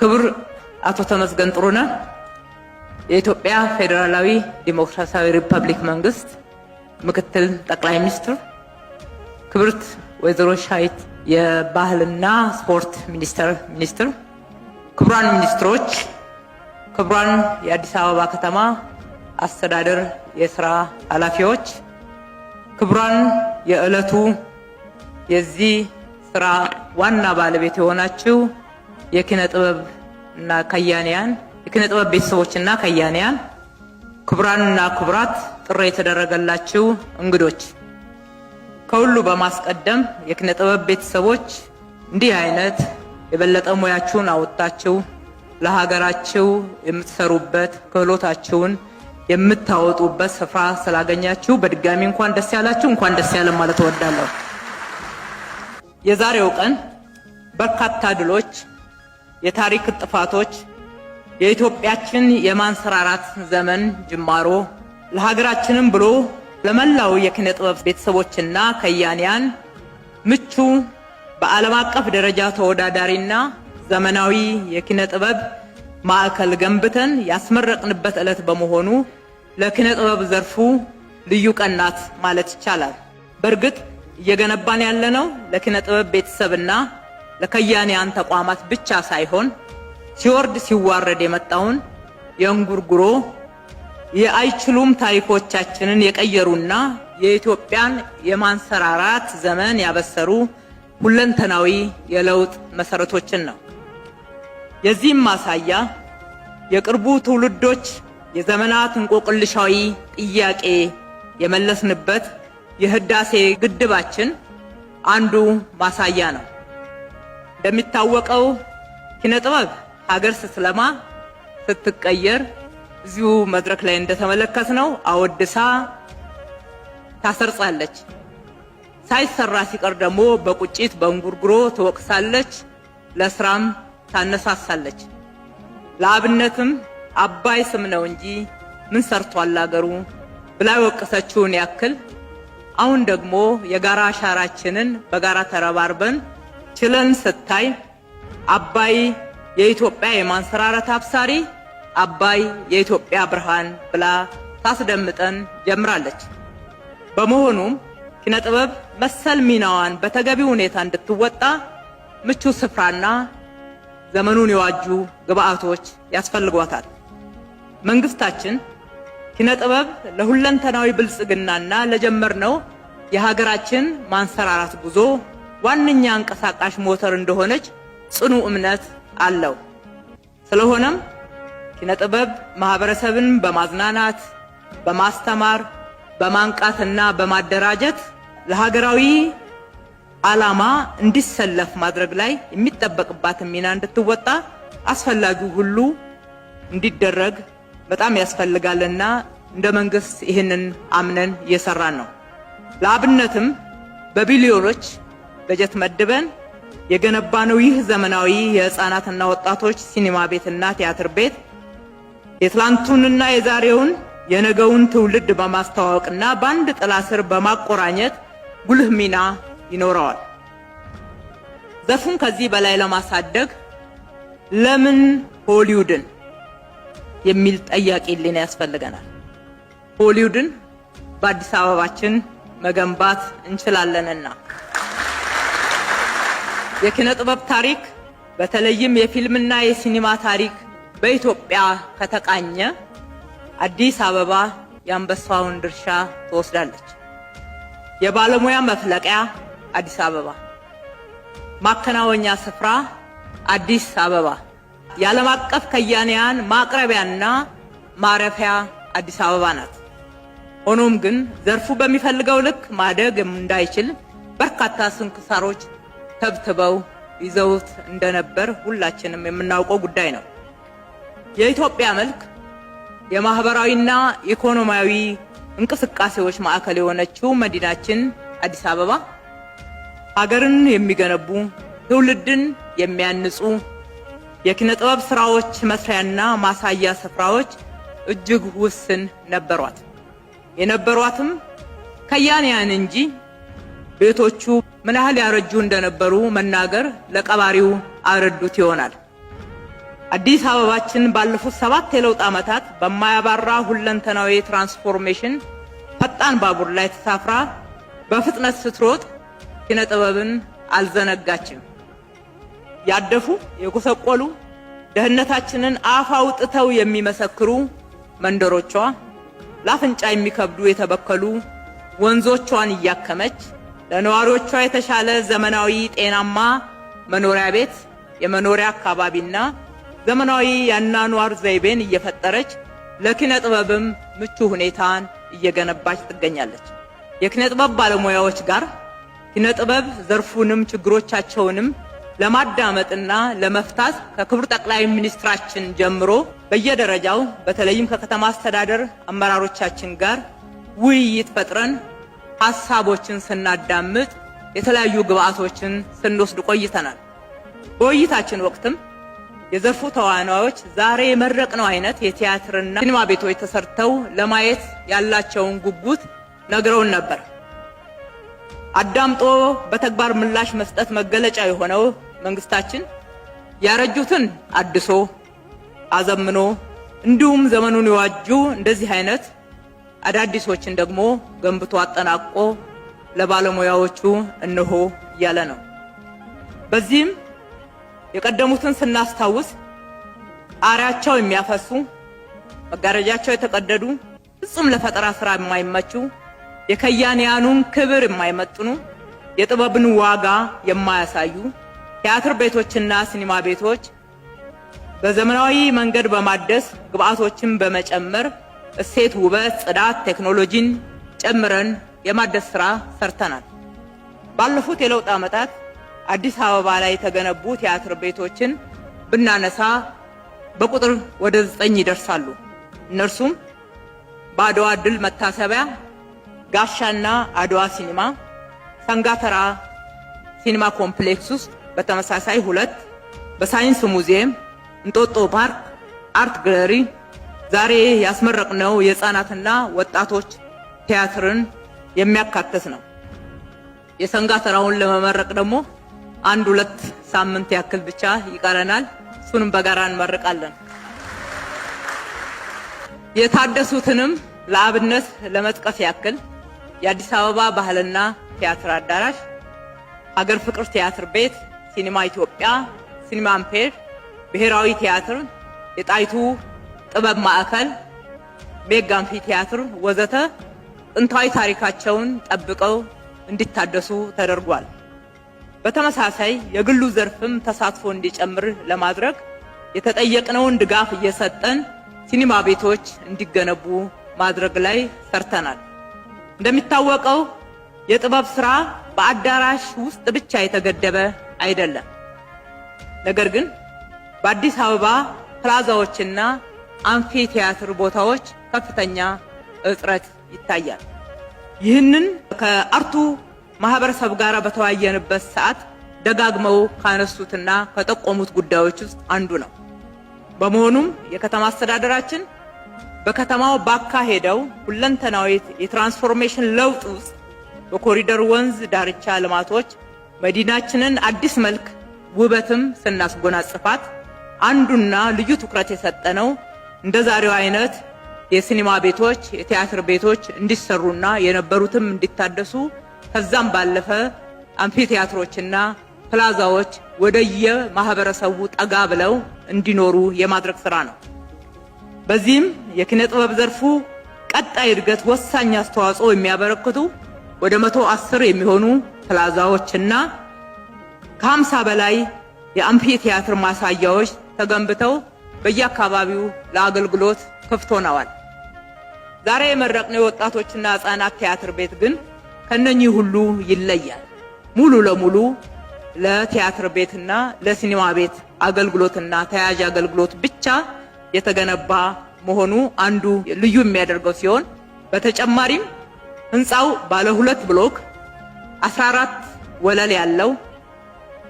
ክቡር አቶ ተመስገን ጥሩነህ የኢትዮጵያ ፌዴራላዊ ዲሞክራሲያዊ ሪፐብሊክ መንግስት ምክትል ጠቅላይ ሚኒስትር፣ ክብርት ወይዘሮ ሻይት የባህልና ስፖርት ሚኒስቴር ሚኒስትር፣ ክቡራን ሚኒስትሮች፣ ክቡራን የአዲስ አበባ ከተማ አስተዳደር የስራ ኃላፊዎች፣ ክቡራን የዕለቱ የዚህ ስራ ዋና ባለቤት የሆናችሁ የኪነ ጥበብ እና ከያንያን፣ የኪነ ጥበብ ቤተሰቦችና ከያንያን፣ ክቡራንና ክቡራት ጥሪ የተደረገላችሁ እንግዶች፣ ከሁሉ በማስቀደም የኪነ ጥበብ ቤተሰቦች እንዲህ አይነት የበለጠ ሙያችሁን አወጣችሁ ለሀገራችሁ የምትሰሩበት፣ ክህሎታችሁን የምታወጡበት ስፍራ ስላገኛችሁ በድጋሚ እንኳን ደስ ያላችሁ፣ እንኳን ደስ ያለን ማለት እወዳለሁ። የዛሬው ቀን በርካታ ድሎች፣ የታሪክ ጥፋቶች፣ የኢትዮጵያችን የማንሰራራት ዘመን ጅማሮ፣ ለሀገራችንም ብሎ ለመላው የኪነ ጥበብ ቤተሰቦችና ከያንያን ምቹ፣ በዓለም አቀፍ ደረጃ ተወዳዳሪና ዘመናዊ የኪነ ጥበብ ማዕከል ገንብተን ያስመረቅንበት ዕለት በመሆኑ ለኪነ ጥበብ ዘርፉ ልዩ ቀን ናት ማለት ይቻላል። በእርግጥ እየገነባን ያለነው ለኪነ ጥበብ ቤተሰብና ለከያንያን ተቋማት ብቻ ሳይሆን ሲወርድ ሲዋረድ የመጣውን የእንጉርጉሮ፣ የአይችሉም ታሪኮቻችንን የቀየሩና የኢትዮጵያን የማንሰራራት ዘመን ያበሰሩ ሁለንተናዊ የለውጥ መሰረቶችን ነው። የዚህም ማሳያ የቅርቡ ትውልዶች የዘመናት እንቆቅልሻዊ ጥያቄ የመለስንበት የህዳሴ ግድባችን አንዱ ማሳያ ነው። እንደሚታወቀው ኪነ ጥበብ ሀገር ስትለማ፣ ስትቀየር፣ እዚሁ መድረክ ላይ እንደተመለከትነው አወድሳ ታሰርጻለች። ሳይሰራ ሲቀር ደግሞ በቁጭት በእንጉርጉሮ ትወቅሳለች፣ ለስራም ታነሳሳለች። ለአብነትም አባይ ስም ነው እንጂ ምን ሰርቷል አገሩ ብላ የወቀሰችውን ያክል፣ አሁን ደግሞ የጋራ አሻራችንን በጋራ ተረባርበን ችለን ስታይ አባይ የኢትዮጵያ የማንሰራራት አብሳሪ፣ አባይ የኢትዮጵያ ብርሃን ብላ ታስደምጠን ጀምራለች። በመሆኑም ኪነ ጥበብ መሰል ሚናዋን በተገቢ ሁኔታ እንድትወጣ ምቹ ስፍራና ዘመኑን የዋጁ ግብአቶች ያስፈልጓታል። መንግስታችን ኪነ ጥበብ ለሁለንተናዊ ብልጽግናና ለጀመርነው የሀገራችን ማንሰራራት ጉዞ ዋነኛ አንቀሳቃሽ ሞተር እንደሆነች ጽኑ እምነት አለው። ስለሆነም ኪነ ጥበብ ማህበረሰብን በማዝናናት፣ በማስተማር፣ በማንቃትና በማደራጀት ለሀገራዊ ዓላማ እንዲሰለፍ ማድረግ ላይ የሚጠበቅባትን ሚና እንድትወጣ አስፈላጊው ሁሉ እንዲደረግ በጣም ያስፈልጋልና እንደ መንግስት ይህንን አምነን እየሰራን ነው። ለአብነትም በቢሊዮኖች በጀት መድበን የገነባነው ይህ ዘመናዊ የህፃናትና ወጣቶች ሲኒማ ቤትና ቲያትር ቤት የትላንቱንና የዛሬውን፣ የነገውን ትውልድ በማስተዋወቅና በአንድ ጥላ ስር በማቆራኘት ጉልህ ሚና ይኖረዋል። ዘርፉን ከዚህ በላይ ለማሳደግ ለምን ሆሊውድን የሚል ጠያቂ ሕሊና ያስፈልገናል። ሆሊውድን በአዲስ አበባችን መገንባት እንችላለንና። የኪነ ጥበብ ታሪክ፣ በተለይም የፊልምና የሲኒማ ታሪክ በኢትዮጵያ ከተቃኘ አዲስ አበባ የአንበሳውን ድርሻ ትወስዳለች። የባለሙያ መፍለቂያ አዲስ አበባ፣ ማከናወኛ ስፍራ አዲስ አበባ፣ የዓለም አቀፍ ከያንያን ማቅረቢያና ማረፊያ አዲስ አበባ ናት። ሆኖም ግን ዘርፉ በሚፈልገው ልክ ማደግ እንዳይችል በርካታ ስንክሳሮች ተብትበው ይዘውት እንደነበር ሁላችንም የምናውቀው ጉዳይ ነው። የኢትዮጵያ መልክ፣ የማህበራዊና ኢኮኖሚያዊ እንቅስቃሴዎች ማዕከል የሆነችው መዲናችን አዲስ አበባ ሀገርን የሚገነቡ፣ ትውልድን የሚያንጹ የኪነ ጥበብ ስራዎች መስሪያና ማሳያ ስፍራዎች እጅግ ውስን ነበሯት። የነበሯትም ከያንያን እንጂ ቤቶቹ ምን ያህል ያረጁ እንደነበሩ መናገር ለቀባሪው አረዱት ይሆናል። አዲስ አበባችን ባለፉት 7 የለውጥ ዓመታት በማያባራ ሁለንተናዊ ትራንስፎርሜሽን ፈጣን ባቡር ላይ ተሳፍራ በፍጥነት ስትሮጥ ኪነ ጥበብን አልዘነጋችም። ያደፉ፣ የጎሰቆሉ፣ ደህንነታችንን አፍ አውጥተው የሚመሰክሩ መንደሮቿ፣ ለአፍንጫ የሚከብዱ የተበከሉ ወንዞቿን እያከመች ለነዋሪዎቿ የተሻለ ዘመናዊ ጤናማ መኖሪያ ቤት፣ የመኖሪያ አካባቢና ዘመናዊ የአኗኗር ዘይቤን እየፈጠረች ለኪነ ጥበብም ምቹ ሁኔታን እየገነባች ትገኛለች። የኪነ ጥበብ ባለሙያዎች ጋር ኪነ ጥበብ ዘርፉንም ችግሮቻቸውንም ለማዳመጥና ለመፍታት ከክቡር ጠቅላይ ሚኒስትራችን ጀምሮ በየደረጃው በተለይም ከከተማ አስተዳደር አመራሮቻችን ጋር ውይይት ፈጥረን ሀሳቦችን ስናዳምጥ የተለያዩ ግብአቶችን ስንወስድ ቆይተናል። በውይይታችን ወቅትም የዘርፉ ተዋናዮች ዛሬ የመረቅነው አይነት የቲያትርና ሲኒማ ቤቶች ተሰርተው ለማየት ያላቸውን ጉጉት ነግረውን ነበር። አዳምጦ በተግባር ምላሽ መስጠት መገለጫ የሆነው መንግስታችን ያረጁትን አድሶ አዘምኖ እንዲሁም ዘመኑን የዋጁ እንደዚህ አይነት አዳዲሶችን ደግሞ ገንብቶ አጠናቆ ለባለሙያዎቹ እነሆ እያለ ነው። በዚህም የቀደሙትን ስናስታውስ ጣሪያቸው የሚያፈሱ፣ መጋረጃቸው የተቀደዱ፣ ፍጹም ለፈጠራ ስራ የማይመቹ፣ የከያንያኑን ክብር የማይመጥኑ፣ የጥበብን ዋጋ የማያሳዩ ቲያትር ቤቶችና ሲኒማ ቤቶች በዘመናዊ መንገድ በማደስ ግብአቶችን በመጨመር እሴት፣ ውበት፣ ጽዳት፣ ቴክኖሎጂን ጨምረን የማደስ ስራ ሰርተናል። ባለፉት የለውጥ ዓመታት አዲስ አበባ ላይ የተገነቡ ቲያትር ቤቶችን ብናነሳ በቁጥር ወደ 9 ይደርሳሉ። እነርሱም በአድዋ ድል መታሰቢያ፣ ጋሻና አድዋ ሲኒማ፣ ሰንጋተራ ሲኒማ ኮምፕሌክስ ውስጥ በተመሳሳይ 2፣ በሳይንስ ሙዚየም፣ እንጦጦ ፓርክ፣ አርት ጋለሪ፣ ዛሬ ያስመረቅነው የህፃናትና ወጣቶች ቲያትርን የሚያካትት ነው። የሰንጋተራውን ለመመረቅ ደግሞ 1-2 ሳምንት ያክል ብቻ ይቀረናል። እሱንም በጋራ እንመርቃለን። የታደሱትንም ለአብነት ለመጥቀስ ያክል የአዲስ አበባ ባህልና ቲያትር አዳራሽ፣ ሀገር ፍቅር ቲያትር ቤት፣ ሲኒማ ኢትዮጵያ፣ ሲኒማ አምፔር፣ ብሔራዊ ቲያትር፣ የጣይቱ ጥበብ ማዕከል፣ ሜጋ አምፊ ቲያትር ወዘተ ጥንታዊ ታሪካቸውን ጠብቀው እንዲታደሱ ተደርጓል። በተመሳሳይ የግሉ ዘርፍም ተሳትፎ እንዲጨምር ለማድረግ የተጠየቅነውን ድጋፍ እየሰጠን ሲኒማ ቤቶች እንዲገነቡ ማድረግ ላይ ሰርተናል። እንደሚታወቀው የጥበብ ስራ በአዳራሽ ውስጥ ብቻ የተገደበ አይደለም። ነገር ግን በአዲስ አበባ ፕላዛዎችና አምፊ ቲያትር ቦታዎች ከፍተኛ እጥረት ይታያል። ይህንን ከአርቱ ማህበረሰብ ጋር በተወያየንበት ሰዓት ደጋግመው ካነሱትና ከጠቆሙት ጉዳዮች ውስጥ አንዱ ነው። በመሆኑም የከተማ አስተዳደራችን በከተማው ባካሄደው ሁለንተናዊ የትራንስፎርሜሽን ለውጥ ውስጥ በኮሪደር ወንዝ ዳርቻ ልማቶች መዲናችንን አዲስ መልክ ውበትም ስናስጎናጽፋት አንዱና ልዩ ትኩረት የሰጠነው እንደ ዛሬው አይነት የሲኒማ ቤቶች፣ የቲያትር ቤቶች እንዲሰሩና የነበሩትም እንዲታደሱ ከዛም ባለፈ አምፊ ቲያትሮችና ፕላዛዎች ወደየ ማህበረሰቡ ጠጋ ብለው እንዲኖሩ የማድረግ ስራ ነው። በዚህም የኪነ ጥበብ ዘርፉ ቀጣይ እድገት ወሳኝ አስተዋጽኦ የሚያበረክቱ ወደ 110 የሚሆኑ ፕላዛዎችና ከ50 በላይ የአምፊ ቲያትር ማሳያዎች ተገንብተው በየአካባቢው ለአገልግሎት ክፍት ሆነዋል። ዛሬ የመረቅነው የወጣቶችና ሕፃናት ቲያትር ቤት ግን ከነኚህ ሁሉ ይለያል። ሙሉ ለሙሉ ለቲያትር ቤትና ለሲኒማ ቤት አገልግሎትና ተያያዥ አገልግሎት ብቻ የተገነባ መሆኑ አንዱ ልዩ የሚያደርገው ሲሆን በተጨማሪም ህንፃው ባለ 2 ብሎክ 14 ወለል ያለው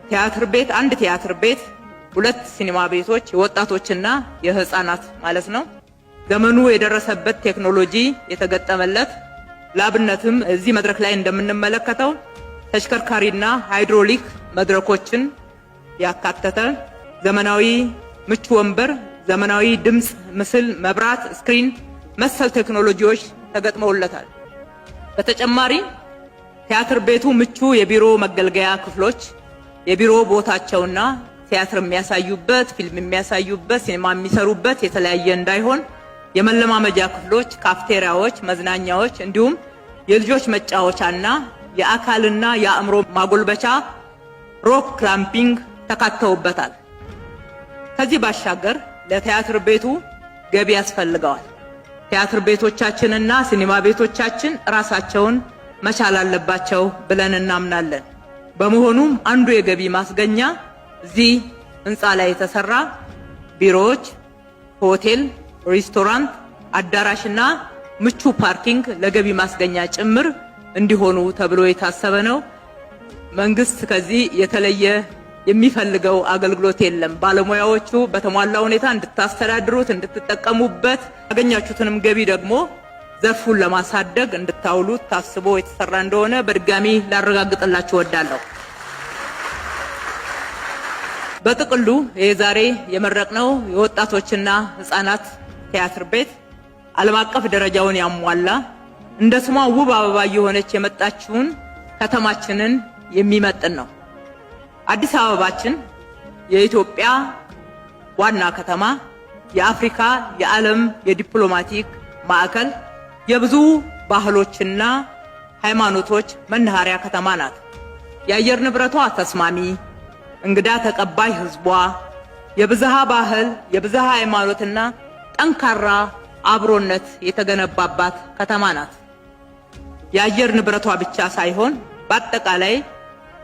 ቲያትር ቤት፣ አንድ ቲያትር ቤት፣ 2 ሲኒማ ቤቶች የወጣቶችና የህፃናት ማለት ነው። ዘመኑ የደረሰበት ቴክኖሎጂ የተገጠመለት፣ ላብነትም እዚህ መድረክ ላይ እንደምንመለከተው ተሽከርካሪና ሃይድሮሊክ መድረኮችን ያካተተ ዘመናዊ ምቹ ወንበር፣ ዘመናዊ ድምፅ፣ ምስል፣ መብራት፣ screen መሰል ቴክኖሎጂዎች ተገጥመውለታል። በተጨማሪ ቲያትር ቤቱ ምቹ የቢሮ መገልገያ ክፍሎች፣ የቢሮ ቦታቸውና ቲያትር የሚያሳዩበት፣ ፊልም የሚያሳዩበት፣ ሲኒማ የሚሰሩበት የተለያየ እንዳይሆን የመለማመጃ ክፍሎች፣ ካፍቴሪያዎች፣ መዝናኛዎች እንዲሁም የልጆች መጫወቻና የአካልና የአእምሮ ማጎልበቻ rock climbing ተካተውበታል። ከዚህ ባሻገር ለቲያትር ቤቱ ገቢ ያስፈልገዋል። ቲያትር ቤቶቻችንና ሲኒማ ቤቶቻችን ራሳቸውን መቻል አለባቸው ብለን እናምናለን። በመሆኑም አንዱ የገቢ ማስገኛ እዚህ ህንፃ ላይ የተሰራ ቢሮዎች፣ ሆቴል፣ ሬስቶራንት፣ አዳራሽና ምቹ parking ለገቢ ማስገኛ ጭምር እንዲሆኑ ተብሎ የታሰበ ነው። መንግስት ከዚህ የተለየ የሚፈልገው አገልግሎት የለም። ባለሙያዎቹ በተሟላ ሁኔታ እንድታስተዳድሩት፣ እንድትጠቀሙበት ያገኛችሁትንም ገቢ ደግሞ ዘርፉን ለማሳደግ እንድታውሉት ታስቦ የተሰራ እንደሆነ በድጋሚ ላረጋግጥላችሁ እወዳለሁ። በጥቅሉ የዛሬ የመረቅነው የወጣቶችና ህጻናት ቲያትር ቤት ዓለም አቀፍ ደረጃውን ያሟላ እንደ ስሟ ውብ አበባ እየሆነች የመጣችውን ከተማችንን የሚመጥን ነው። አዲስ አበባችን የኢትዮጵያ ዋና ከተማ፣ የአፍሪካ የዓለም የዲፕሎማቲክ ማዕከል፣ የብዙ ባህሎችና ሃይማኖቶች መናኸሪያ ከተማ ናት። የአየር ንብረቷ ተስማሚ፣ እንግዳ ተቀባይ ህዝቧ፣ የብዝሃ ባህል፣ የብዝሃ ሃይማኖትና ጠንካራ አብሮነት የተገነባባት ከተማ ናት። የአየር ንብረቷ ብቻ ሳይሆን በአጠቃላይ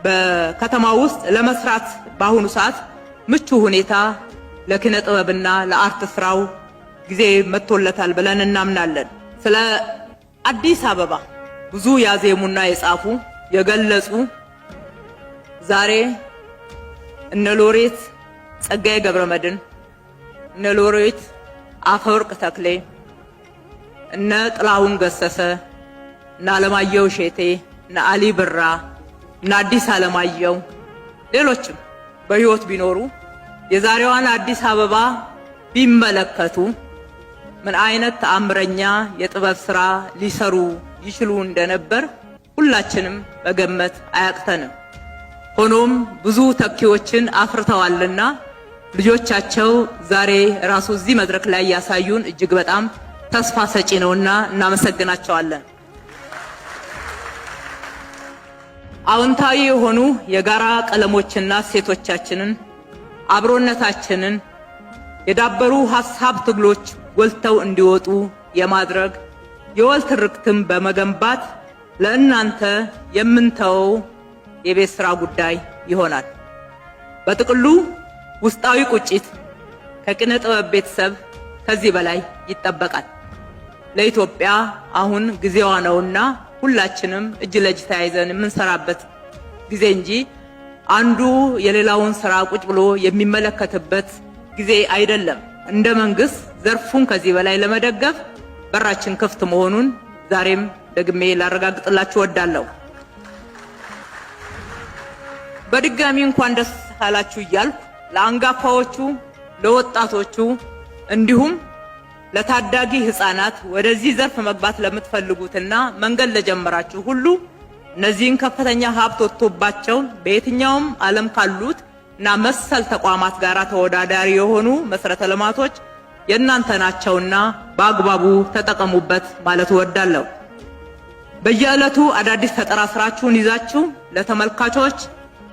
በከተማ ውስጥ ለመስራት በአሁኑ ሰዓት ምቹ ሁኔታ ለኪነ ጥበብና ለ art ስራው ጊዜ መጥቶለታል ብለን እናምናለን። ስለ አዲስ አበባ ብዙ ያዜሙና የጻፉ የገለጹ ዛሬ እነ ሎሬት ጸጋዬ ገብረመድኅን፣ እነ ሎሬት አፈወርቅ ተክሌ፣ እነ ጥላሁን ገሰሰ፣ እነ አለማየሁ እሼቴ፣ እነ አሊ ብራ፣ እነ አዲስ አለማየሁ ሌሎችም በሕይወት ቢኖሩ የዛሬዋን አዲስ አበባ ቢመለከቱ ምን አይነት ተአምረኛ የጥበብ ስራ ሊሰሩ ይችሉ እንደነበር ሁላችንም መገመት አያቅተንም። ሆኖም ብዙ ተኪዎችን አፍርተዋልና ልጆቻቸው ዛሬ ራሱ እዚህ መድረክ ላይ ያሳዩን እጅግ በጣም ተስፋ ሰጪ ነውና እናመሰግናቸዋለን። አዎንታዊ የሆኑ የጋራ ቀለሞችና እሴቶቻችንን፣ አብሮነታችንን የዳበሩ ሀሳብ ትግሎች ጎልተው እንዲወጡ የማድረግ የወል ትርክትን በመገንባት ለእናንተ የምንተወው የቤት ስራ ጉዳይ ይሆናል። በጥቅሉ ውስጣዊ ቁጭት ከኪነ ጥበብ ቤተሰብ ከዚህ በላይ ይጠበቃል። ለኢትዮጵያ አሁን ጊዜዋ ነውና ሁላችንም እጅ ለእጅ ተያይዘን የምንሰራበት ጊዜ እንጂ አንዱ የሌላውን ስራ ቁጭ ብሎ የሚመለከትበት ጊዜ አይደለም። እንደ መንግስት ዘርፉን ከዚህ በላይ ለመደገፍ በራችን ክፍት መሆኑን ዛሬም ደግሜ ላረጋግጥላችሁ እወዳለሁ። በድጋሚ እንኳን ደስ አላችሁ እያልኩ ለአንጋፋዎቹ፣ ለወጣቶቹ እንዲሁም ለታዳጊ ህፃናት ወደዚህ ዘርፍ መግባት ለምትፈልጉትና መንገድ ለጀመራችሁ ሁሉ እነዚህን ከፍተኛ ሀብት ወጥቶባቸው በየትኛውም ዓለም ካሉት እና መሰል ተቋማት ጋር ተወዳዳሪ የሆኑ መሰረተ ልማቶች የእናንተ ናቸውና በአግባቡ ተጠቀሙበት ማለት እወዳለሁ። በየዕለቱ አዳዲስ ፈጠራ ስራችሁን ይዛችሁ ለተመልካቾች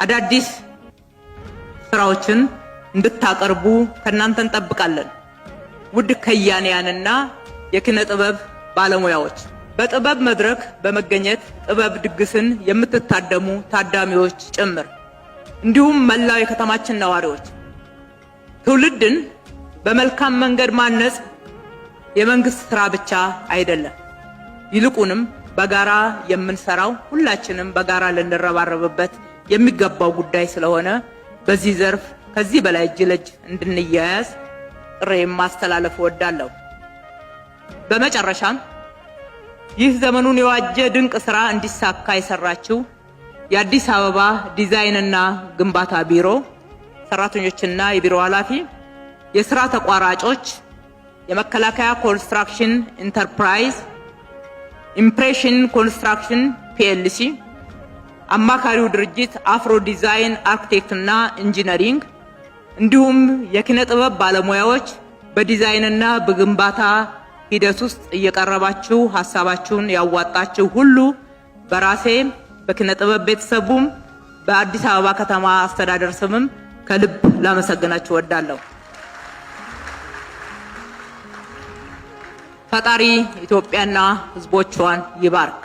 አዳዲስ ስራዎችን እንድታቀርቡ ከእናንተ እንጠብቃለን። ውድ ከያንያንና የኪነ ጥበብ ባለሙያዎች በጥበብ መድረክ በመገኘት ጥበብ ድግስን የምትታደሙ ታዳሚዎች ጭምር እንዲሁም መላው የከተማችን ነዋሪዎች ትውልድን በመልካም መንገድ ማነጽ የመንግስት ስራ ብቻ አይደለም። ይልቁንም በጋራ የምንሰራው ሁላችንም በጋራ ልንረባረብበት የሚገባው ጉዳይ ስለሆነ በዚህ ዘርፍ ከዚህ በላይ እጅ ለእጅ እንድንያያዝ ጥሪ ማስተላለፍ እወዳለሁ። በመጨረሻም ይህ ዘመኑን የዋጀ ድንቅ ስራ እንዲሳካ የሰራችው የአዲስ አበባ ዲዛይንና ግንባታ ቢሮ ሰራተኞችና የቢሮ ኃላፊ፣ የስራ ተቋራጮች የመከላከያ ኮንስትራክሽን ኢንተርፕራይዝ፣ ኢምፕሬሽን ኮንስትራክሽን ፒኤልሲ፣ አማካሪው ድርጅት አፍሮ ዲዛይን አርክቴክት እና ኢንጂነሪንግ እንዲሁም የኪነ ጥበብ ባለሙያዎች በዲዛይንና በግንባታ ሂደት ውስጥ እየቀረባችሁ ሀሳባችሁን ያዋጣችሁ ሁሉ በራሴ በኪነ ጥበብ ቤተሰቡም በአዲስ አበባ ከተማ አስተዳደር ስምም ከልብ ላመሰግናችሁ እወዳለሁ። ፈጣሪ ኢትዮጵያና ሕዝቦቿን ይባርክ።